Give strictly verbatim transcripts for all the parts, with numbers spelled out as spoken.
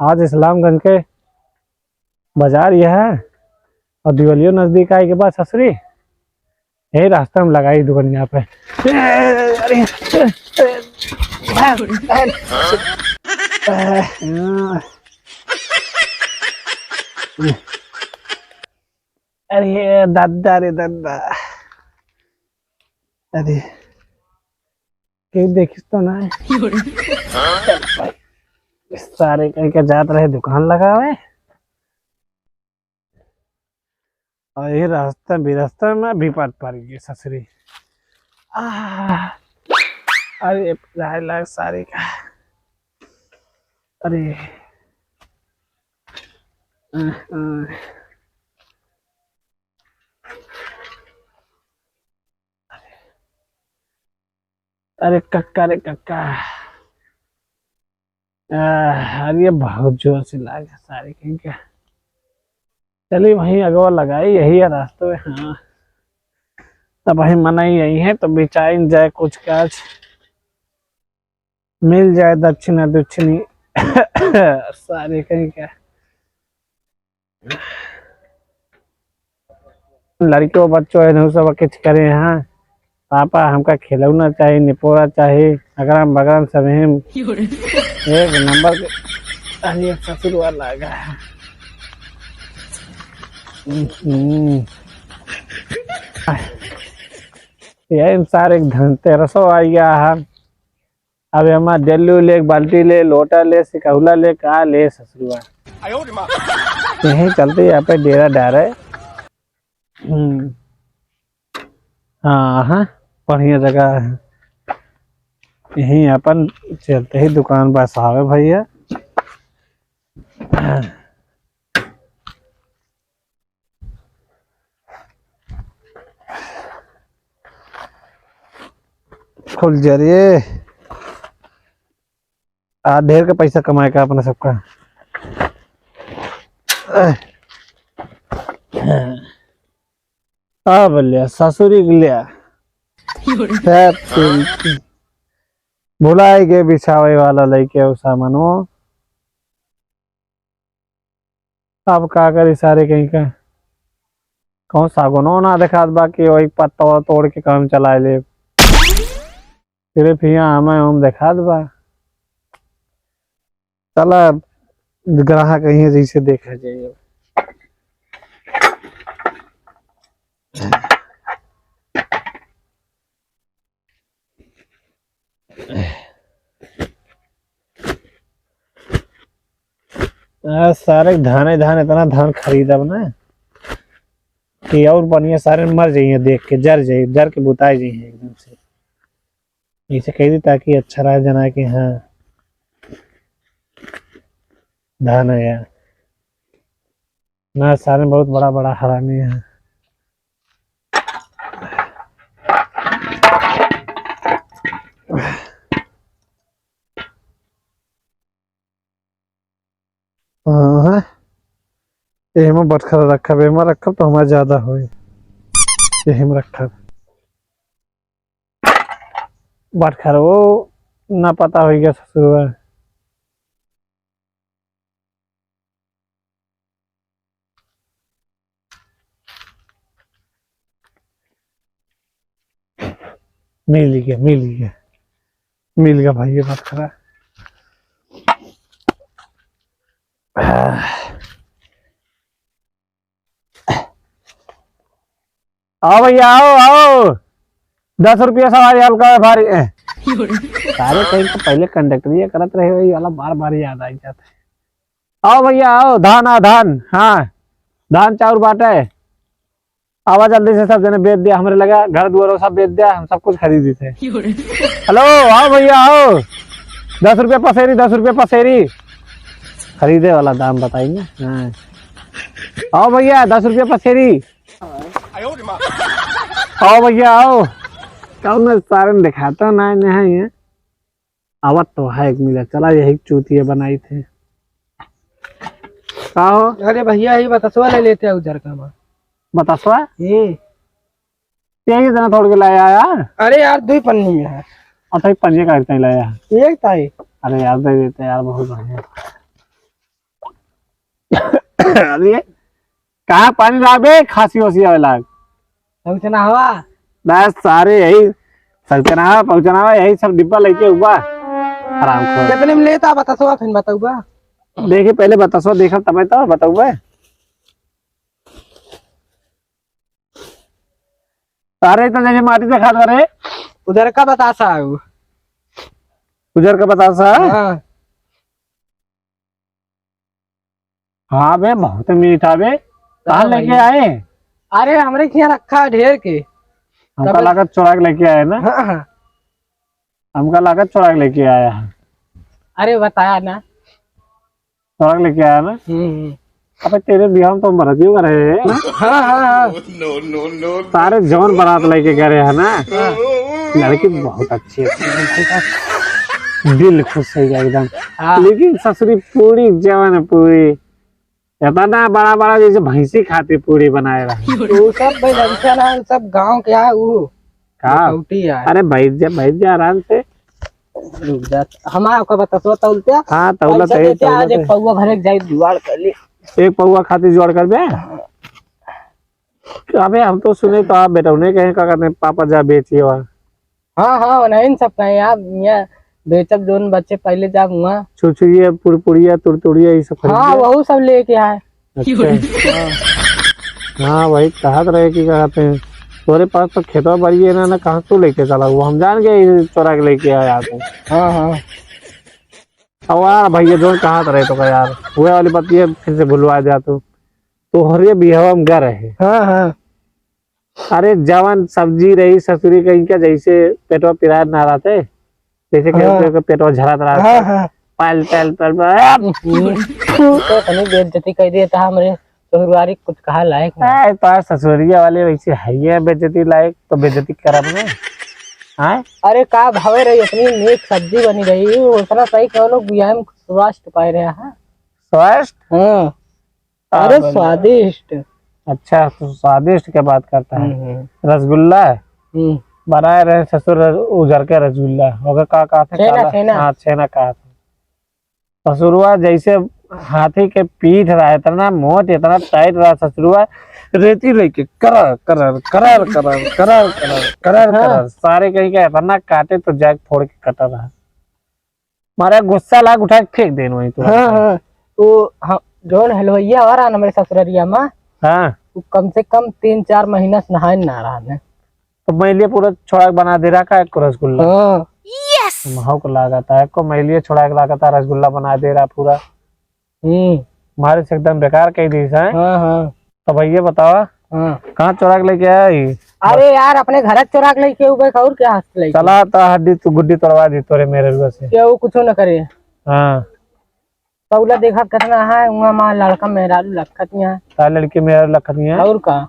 आज इस्लामगंज के बाजार यह है और दिवालियो नजदीक आए के बाद ससुरी यही रास्ता में लगाई दुकनिया पे। अरे, अरे दादा रे दादा, अरे केहू देखिस तो ना। चल भाई, सारे कहीं के जात रहे दुकान लगावे और यही रास्ता बिरास्ता में विपद पड़ गई ससुरी। आह, अरे जाए लाग सारे का। अरे, अह, अह। अरे कक्का रे कक्का, आह, अरे बहुत जोर से लागे सारे कहीं का। चलिए वहीं अगवा लगाई, यही है रास्ते में। हाँ, तब वहीं मनाई यही है तो बिचाइन जाए कुछ काज, मिल जाए दक्षिणा दुक्षिणी। सारे कहीं का। लड़कियों बच्चों है, सब किच करे हैं। पापा हमका खिलौना चाहिए, निपोरा चाहिए, अगरम बगरम सब हैं। एक नंबर के। अरे ससुर वाला आ गया। हम्म। ये सारे एक धनतेरसो आ गया है। अब एमा डेल्लू ले, एक बाल्टी ले, लोटा ले, सिकहुला ले, का ले ससुरवा। यही चलते यहाँ पे डेरा डारे। हम्म। हाँ, हाँ, बढ़िया जगह है। यहीं अपन चलते ही दुकान बसावे भैया। खुल जा रे। आ ढेर के पैसा कमाए का अपना सबका। अब लिया, ससुरी के लिया। सब चीज। भुलाए गए बिछावे वाला लइके उ सामानो। अब का करी सारे कहीं का, कौन सागुनो ना देखात बा कि वही पत्ता तोड़ के काम चलाए ले। सिर्फ यहाँ हमें हम देखात बा। चला, ग्राहक यहीं जैसे देखा जाए। आ, सारे धाने धान, इतना धान खरीदब ना कि और बढ़िया सारे मर जाइए देख के, जर जाइए, जर के बुताए जाइए एकदम से। ऐसे कह दी ताकि अच्छा रहे जना कि हाँ धान है यार। ना सारे बहुत बड़ा बड़ा हरामी है। हाँ, यही में बटखरा रखब, एमा रखब तो हमारा ज्यादा होई। यही में रखब। बटखरा वो ना पता होई गया ससुरवा। मिल गया, मिल गया, मिल गया भाई, ये बटखरा। आओ भैया, आओ, आओ। दस रुपया सवारी हल्का है भारी। सारे कहीं तो पहले कंडक्टरी करत रहे, वही वाला बार बार याद आ जाता है। आओ भैया, आओ, धान आ, धान, हाँ, धान चाउर बाटे। आवा जल्दी से, सब जने बेच दिया, हमरे लगा घर दुआरो सब बेच दिया, हम सब कुछ खरीदी थे। हेलो, आओ भैया, आओ, दस रुपया पसेरी, दस रुपया पसेरी, खरीदे वाला दाम बताएंगे। हाँ, आओ भैया, दस रुपया पसेरी। आओ भैया, आओ। कौन सारन दिखाता ना, नहीं है। आवत तो है एक मिला, चला यही चूतिया बनाई थे। का हो? अरे भैया, ये बतासवा ले लेते हैं उधर का हमार। बतासवा? ये। यही इतना तोड़ के लाया यार। अरे यार, दो ही पन्नी में है। अच्छा, एक पन्नी का इतना ही लाया। एक ताई। अरे यार, दे देते यार, बहुत बढ़िया। अरे, कहाँ पानी लाबे, खांसी वासी आवे लाग। पहुँचना हवा। बस सारे यही, पहुँचना हवा, पहुँचना हवा, यही सब डिब्बा लेके हुआ। आराम करो। कितने में लेता बतासवा, फिर बताऊबा। देखी, पहले बतासवा देखब, तबे तो बताऊबा। सारे तो जैसे माटी से खात करे। उधर का बतासा है वो। उधर का बतासा है? हाँ। हाँ बे, बहुत मीठा बे। कहाँ हाँ लेके भाई। आए? अरे, हमरे के यहाँ रखा है ढेर के। हमका तब लागत चोरा के लेके आए ना? हाँ, हाँ। हमका लागत चोरा के लेके आया है। अरे, बताया ना। चोरा के लेके आया ना? हम्म, हम्म। अबे, तेरे बियाह में तो हम बरातियों का रहे हैं। हाँ, हाँ, हाँ। सारे जौन बारात लेके गए रहे हैं ना, हाँ। लड़की बहुत अच्छी है। दिल खुश हो गया एकदम। हाँ। लेकिन ससुरी पूरी जवन पूरी, इतना बड़ा बड़ा जैसे भैंसी खाती पूरी बनाए रहा। वो सब भाई लड़का ना, वो सब गाँव के है वो। का? लखौटी है। अरे बैठ जा, बैठ जा आराम से। रुक जा, हम आपका बता, सो तौलते हैं। हाँ, तौला पैसा तहे, देते हैं, तौला आज एक तहे। पौवा घरे के जाई जुगाड़ कर ली। एक पौवा खातिर जुगाड़ करबे? अबे हम तो सुने तो आप बेटौने कहे का करने पापा जा बेचिए वहाँ। हाँ, हाँ, नहीं सब कहे आप यहाँ बेचब जोन बच्चे पहले जाब हुआ। छुरछुरिया, पुरपुरिया, तुरतुरिया, ये सब खरीद हाँ, लिया। वहू सब लेके आए। अच्छा। हाँ। हाँ, वही कहत रहे कि कहते हैं, तोरे पास तो खेतवा बाड़ी है ना, ना कहाँ तू लेके चला, वो हम जान गए, ये चोरा के लेके आया तू। हाँ, हाँ। अब यार भैया, जोन कहत रहे तो का यार, वह वाली बात ये फिर से भुलवा दिया तू। तोहरे बियाह में गा रहे। हाँ, हाँ। अरे, जवन सब्जी रही ससुरी कहीं का, जैसे पेटवा पिरात ना रहते, जैसे कि हाँ। ओकर पेटवा झरत रहते। हाँ, हाँ। पल, पल, पल, पल, आ! हम्म। तो तनी बेइज्जती कर दिए था हमरे ससुरवारी, कुछ कहा लायक नहीं। ए, तो ससुरिया वाले वैसे है ये बेइज्जती लायक, तो बेइज्जती करब ना। हाँ? अरे, का भावे रही, इतनी नीक सब्जी बनी रही, उतना सही कहो लोग बियाह में स्वास्थ्य पाए रहे हैं। स्वास्थ्य? हाँ। अरे, स्वादिष्ट। अच्छा, तो स्वादिष्ट के बात करता है। हम्म, हम्म। रसगुल्ला? हम्म। बनाए रहे ससुर रस-, उजर के रसगुल्ला। ओके का कहत है? छेना, काला? छेना। हाँ, छेना कहत है। ससुरवा जैसे हाथी के पीठ रहा, इतना मोट, इतना टाइट रहा ससुरवा, रेती लेके करर, करर, करर। हाँ। सारे कहीं का इतना काटे तो जाके फोड़ के कटा रहा। मारे गुस्सा लाग उठा के फेंक देन वहीं तुरंत। हाँ, हाँ। वो, हाँ, जौन हलवइया आ रहा ना मेरे ससुररिया में, हाँ। वो कम से कम तीन चार महीना से नहाए ना रहा ने। तो मैं लिए पूरा छोड़ा के बना दे रहा का एक रसगुल्ला। हाँ। Yes। हम हक लागत है, को मैं लिए छोड़ा के लागत है, रसगुल्ला बना दे रहा पूरा। हम्म। मारे से एकदम बेकार कह दी है। हाँ, हाँ। तो भैया बतावा, हाँ। कहाँ चोरा के लेके आया ई? अरे यार, अपने घर चोरा के लेके उबे, और क्या हाथ लेके? चला, तो हड्डी तू गुड्डी तोड़वा दी तोरे मेहरुआ से। क्या वो कुछ न करे? हाँ। तौला देखा कितना है, उहाँ माँ लड़का मेहरारू लखत यहाँ। का लड़की मेहरारू लखत यहाँ? और का?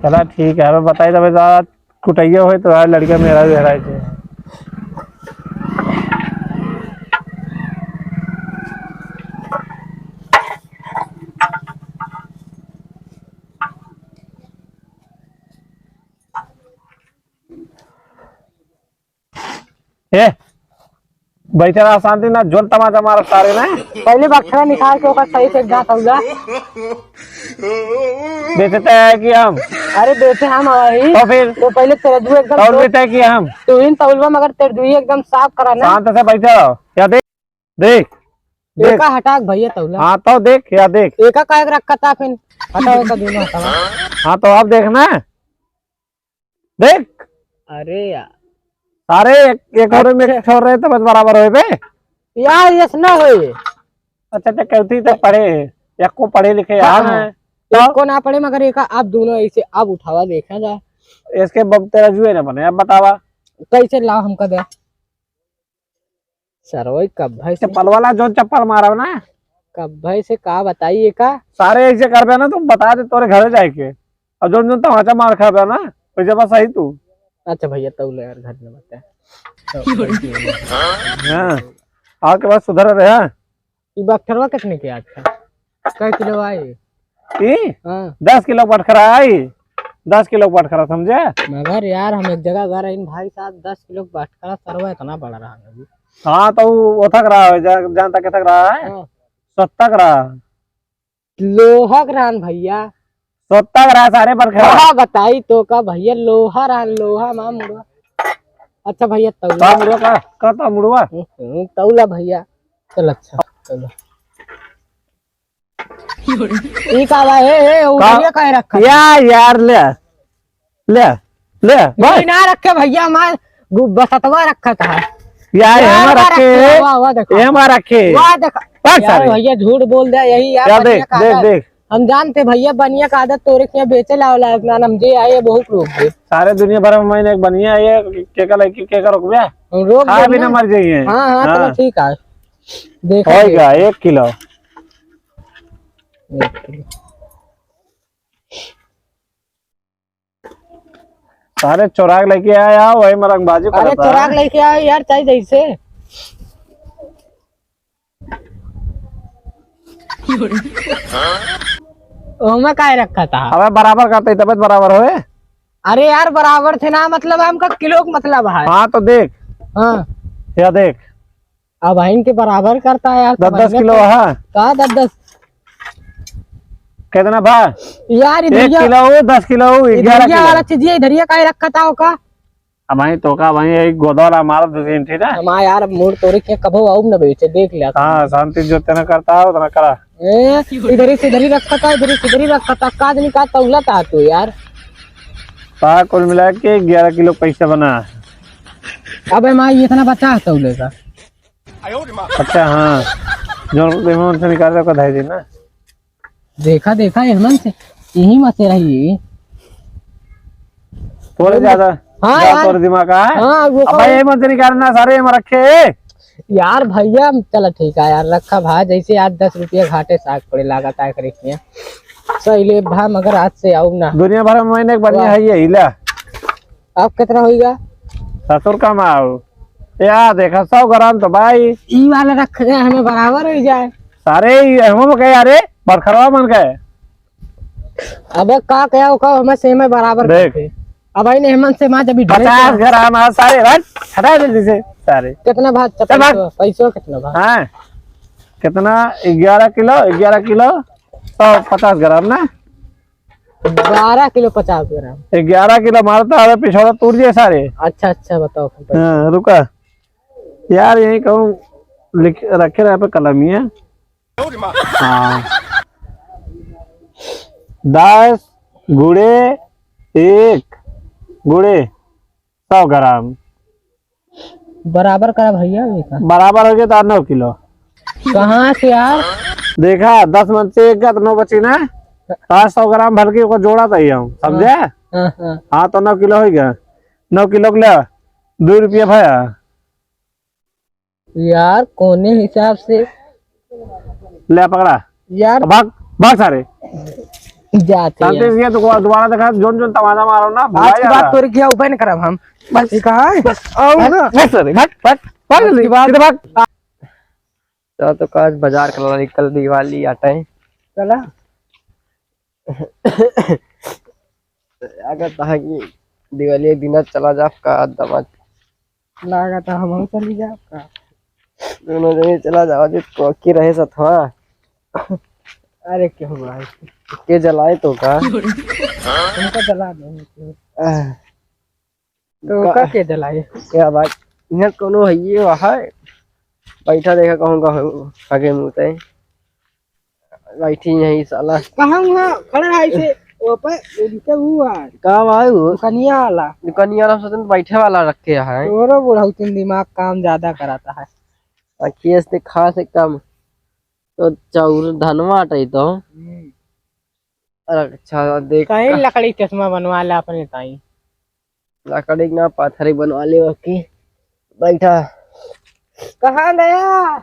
चला ठीक है, अबे बताई तबे तो कुटैया होए तो यार लड़का मेहरारू हेराए थे। ए, बैठे रहा शांति ना, जोन तमाचा मारत सारे ना। पहले बक्खरा निकाल के ओकर सही से एक दांत औजा। बेचते हैं कि हम? अरे बेचे हम वही। तो फिर? तो पहले तेरे दुए एकदम तौल तो देते हैं कि हम? तू ही तौलवा मगर तेरे दुए एकदम साफ करा ना। शांत से बैठे रहो। या देख, देख, देख। एका हटा के भैया तौला। हाँ तो देख, या देख। एका काहे के रखा था फिर? हटाओ एका दोनों हटाओ। हाँ तो अब देख ना। देख। अरे यार। सारे एक, एक और में अच्छा। छोड़ रहे तो बस बराबर होए बे। यार, यस ना होए। अच्छा, तो कहती तो पढ़े, या को पढ़े लिखे हाँ, यार हाँ। हैं। तो? एक को ना पढ़े, मगर एक आप दोनों ऐसे अब उठावा देखा जाए। इसके बब तेरा जुए ना बने, अब बतावा। कैसे लाओ हमका दे? सरवई कब भाई से चप्पल वाला जो चप्पल मारा ना। कब भाई से का बताइए का? सारे ऐसे करबे ना, तुम बता दे तोरे घरे जाए के। और जोन जोन तमाचा मार खाबे ना, वैसे बस सही तू। अच्छा भैया, तौले यार, घर में बता। हाँ, आके बाद सुधर रहे हैं। ई बक्खरवा कितने के आज का? कै किलो आई? ई? हाँ। दस किलो बटखरा आई, दस किलो बटखरा, समझे? मगर यार, हम एक जगह गए रहे भाई साहब, दस किलो बटखरा सरवा इतना बड़ा रहा है। हाँ, तो वो ओथक रहा है, जा-, जान तक थक रहा है, हाँ। सत्तक रहा। लोहा के रहन भइया। सोता के रहा सारे पर खड़ा। का बताई तोका भइया, लोहा रहन, लोहा मा मुड़वा। अच्छा भइया, तौला। का मुड़वा का? का ता मुड़वा? हम्म, तौला भइया। चल अच्छा, तौला। ई का बा? ए, ए, का? उधरिया काहे रखा? या यार, ले। ले, ले, ई बस। ना रखे भइया, हमार गु-, बसतवा रखा था। यार, यार, एमा वाह रखे, रखे, वाह, वाह, देखो। एमा रखे। वाह, देखो। बस यार, सारे। भइया झूठ बोल दे, यही यार, या बढ़िया देख, का देख, आदत। देख। हम जानते भइया, बढ़िया का आदत तोरे के यहाँ बेचे लावला, अपना हम जे आए, बहुत लोग दे। सारे दुनिया भर में मैंने एक बढ़िया ये, के का लड़की, के का रोकबे? हम रोक खा देंगे। भी ना मर जाइए। हाँ, हाँ, चलो हाँ। ठीक है। देखा होइगा, एक किलो। एक किलो। सारे चोराक लेके आया, वही में रंगबाजी अरे करता है। चोराक लेके आया यार, चाहे जैसे। ओमा काहे रखा था? अबे बराबर करते ही तबे तो बराबर होए। अरे यार बराबर थे ना, मतलब हमका किलो का मतलब है। हाँ तो देख। हाँ। या देख। अब इनके बराबर करता है यार, दस दस किलो है। का दस दस? कितना भा? यार, एक इधरिया, किलो हो, दस किलो हो, ग्यारह इधरिया किलो। वाला चीज ये इधरिया काहे रखा था ओका? अब भाई तो का भाई, एक गोदौला मार दो तीन, ठीक है? हम यार, अब मोड़ तोरे के कभो आऊब न बेचे, देख लिया। हाँ, शांति जो तेना करता है, उतना करा। ए, इधर ही से इधर ही रखा था, इधर ही से इधर ही रखा था, का आदमी का तौला था तू यार? ता कुल मिला के ग्यारह किलो पैसा बना। अबे माई, इतना बचा है तौले का? अच्छा, हाँ, जो एहमन से निकाल रहे, ओका धइ दे ना। देखा, देखा, एहमन से, यही में से रही। थोड़े ज्यादा, हाँ ज्यादा यार। तोरे दिमाग का है। हाँ, वो अब भाई, कौन एहमन से निकालना, सारे एहमन रखे। यार भइया, चला ठीक है यार, रखा भा, जैसे आज दस रुपया घाटे साग पड़े लागत है, करे किया। सही ले भा, मगर आज से आऊब ना। दुनिया भर में मैंने एक बढ़िया वाह। है ये हिला। अब कितना होइगा? ससुर कमाओ। या देखा, सौ ग्राम तो भाई। ई वाला रख गए, हमें बराबर हो जाए। सारे ई हम कहे, अरे, बरखरवा मन गए। अबे का कहे, ओका हमें सेम है बराबर देख। करके। अब भाई ने हेमंत से माँ जब ई ढले पचास ग्राम आ सारे, भाग, हटा जल्दी से, सारे। कितना भाग? चल भाग। पैसो, पैसो कितना भाग? हाँ, कितना? ग्यारह किलो, ग्यारह किलो, सौ पचास ग्राम ना? बारह किलो पचास ग्राम। ग्यारह किलो मारता है, पिछौड़ा टूट जाए सारे। अच्छा, अच्छा, बताओ फिर। हाँ, रुका। यार, यहीं कहूँ लिख, रखे रहे पे कलमिया। हाँ। दस गुणे एक गुणे सौ ग्राम। बराबर करा भइया, देखा। बराबर हो गया तो नौ किलो। कहाँ से यार? देखा, दस में से एक गया तो नौ बची ना, तो आज सौ ग्राम भर के ओकर जोड़ा था ही हम, समझे? हाँ, हाँ, हाँ। हाँ, तो नौ किलो हो गया। नौ किलो के ले, दो रुपया भया। यार, कौने हिसाब से? ले, पकड़ा। यार। भाग, भाग सारे। जाते शांति यार। से, ये तो दोबारा देखा, जोन जोन तमाचा मारो ना, भुला आज के बाद जाता। तोर किया उपाय न करब हम। बस। ठीक है? बस। आओ ना। बस, बस, भाग, भाग, भाग आज जल्दी। के बाद सीधे भाग। चला तो आज बाजार के लाला निकल दिवाली आटे। चला। लागत है कि दिवाली एक दिन चला जाब का दमा। लागत है हमहू चली जाब का। दोनों जने चला जाओ जी, तो की रहे सथवा। अरे केहू भाई। के जलाए तो का? हमको जला दे। आह। तो का, का के जलाए? क्या बात? यहाँ कोनो है, ये है। बैठा देखा कहूँ का हो, आगे मुँह ते। बैठी यहीं साला। कहाँ हुआ? खड़ा है इसे। वो पे उनके हुआ। का भाई वो? दुकानिया वाला। दुकानिया वाला सोचन बैठे वाला रखे है। तोरो बुढ़ऊ तुम दिमाग काम ज्यादा कराता है। अखिए से खा से कम। तो चाउर धनवा आटे तो। हम्म। अरे अच्छा, देख कहीं का लकड़ी चश्मा बनवा ले अपने ताई। लकड़ी ना, पत्थर ही बनवा ले ओके। बैठा। कहाँ गया?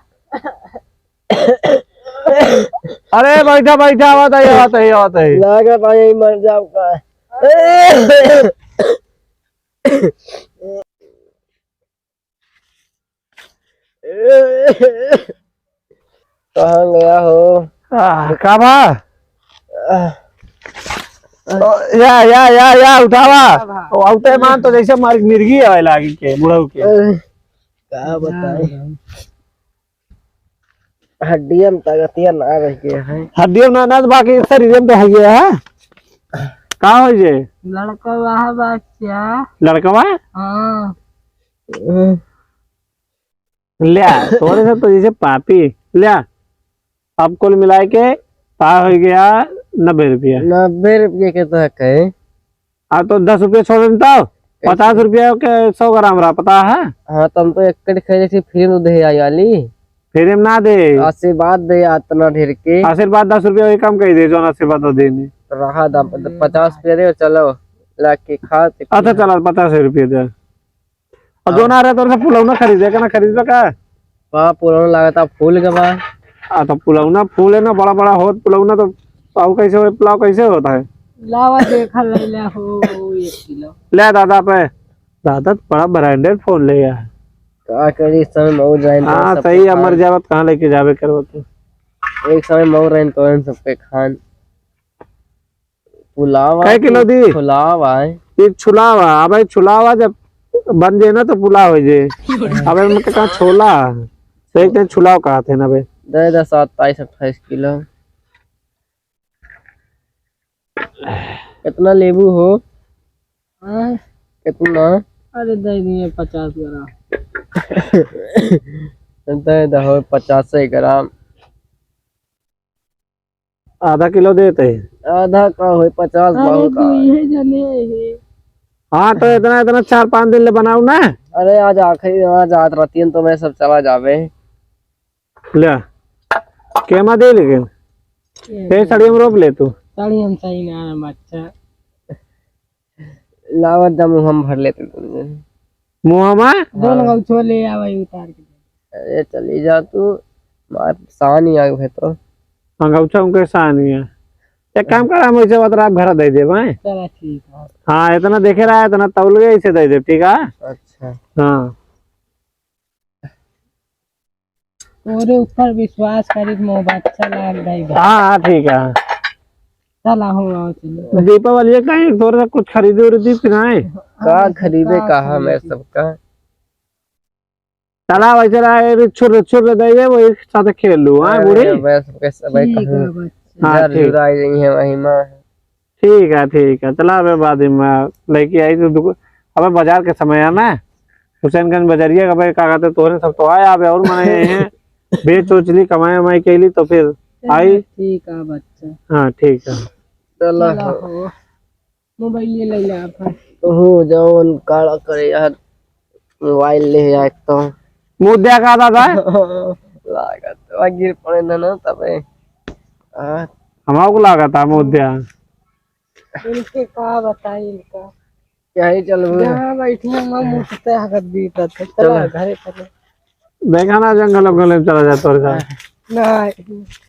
अरे बैठा, बैठा, आवत है, आवत है, आवत है। लगा भाई, मर जाऊंगा। कहाँ गया हो? आह, का बा? आह। ओ, या, या, या, या, उठावा। का बा? ओ, औते मान तो जैसे मार मिर्गी आवे लागी के, बुढ़ऊ के। अरे, का बताई? हड्डियन ताकतिया ना रह गया है। हड्डियन ना, ना, बाकी शरीर में तो है ये, है। का हो ये? लड़का वहाँ बच्चा। लड़कवा? हाँ। ल्या, तोरे से तो जैसे पापी। ल्या, अब कुल मिलाए के पा हो गया नब्बे रुपया। नब्बे रुपये के तो है कहे। आ तो दस रुपया छोड़ देता, कैसे? पचास रुपया के सौ ग्राम रहा, पता है? हाँ, तो हम तो एक कट खरीदे थे, फ्री में दे आई वाली। फ्री में ना दे। आशीर्वाद दे इतना ढेर के। आशीर्वाद दस रुपया वही कम कही दे, जो आशीर्वाद तो देने। रहा दा, पचास रुपया दे, चलो, ला के खा ते अच्छा, पी। चला, पचास रुपया दे। और जो ना रहे तो उनसे फुलौना खरीदे का, ना खरीदबे का? बा, फुलौना लागता फूल के बा। आ, तो फुलौना फूल है ना, बड़ा बड़ा होत फुलौना, तो पाऊ कैसे हो, पुलाव कैसे होता है? लावा देखा ले ले हो, एक किलो। ले दादा पे, दादा तो बड़ा ब्रांडेड फोन ले यार। का करी, इस समय मऊ जाए तो हाँ, सब सही है, खाए। मर जावत कहाँ लेके जावे करबो तू? एक समय मऊ रहे तो इन सबके खान। पुलावा कै किलो दी? पुलावा है। ये छुलावा, अब ये छुलावा जब बन जाए ना तो पुलाव हो जाए। अब इनमें का छोला, तो एक दिन छुलाव कहा थे ना बे। दे दे सत्ताईस अट्ठाईस किलो। कितना लेबू हो? हाँ? कितना? अरे दे दिए पचास ग्राम। दे दे हो पचास ग्राम। आधा किलो देते हैं। आधा का होई, पचास अरे बहुत तो आए। ये जने है। हाँ, तो इतना, इतना चार पाँच दिन ले बनाऊ ना। अरे, आज आखिरी, आज रात रातियन तो मैं सब चला जावे। ले, केमा दे लेकिन। ये ये साड़ी हम रोप ले तू। साड़ी हम सही ना है, बच्चा। लावत जा, मुँह हम भर लेते तुमने। मुँह हमा? दोनों हाँ। गौछो ले आवे उतार के। अरे चली जा तू, मार सान ही आग है तो। हाँ, गौछा उनके सान ही है। एक काम कर, हम ऐसे बात आप घर दे देब, हैं? चला ठीक है। हाँ, इतना देखे रहा, इतना तौल गए, ऐसे दे देब, ठीक है? अच्छा। हाँ। तोरे ऊपर विश्वास करी, मोह बात चला गई बा। हाँ, हाँ, ठीक है। चला हो, आओ चलो। दीपावली का एक तोरे कुछ खरीदे उरीदी कि नहीं? का खरीदे, का कहा मैं खरीदे? सबका? चला वैसे रहा, ये छुर छुर दे दे, वही साथ खेल लू, हाँ, अरे, बूढ़ी? मैं सबके सब ठीक कहूँ। है, बच्चा। हाँ, डर ठीक। डुराई गई है वही माँ। ठीक है, ठीक है, चला अबे बाद में लेके आई तो दुक-, अबे बाजार के समय है ना, हुसैनगंज बजरिया का भाई का कहते तोहरे सब तो आए आबे और मने हैं, बेच उच ली, कमाई वमाई के ली तो फिर चला, आई। ठीक है बच्चा। हाँ, ठीक है। चला चला हो। हो। मोबाइल ये ले ले आप। हो जाओ, उन काला करे यार, मोबाइल ले जाए तो। मुद्दा का दादा? लागत बा गिर पड़े ना, ना तबे। आ। हमारे को लागत है मुद्दा। इनके का बताई इनका। क्या ही चलबू? जहाँ बैठी हम, हम उठते हगत बीतत है। चला चला। घरे चले। देखा ना जंगल वंगल में चला जाता और का। नहीं।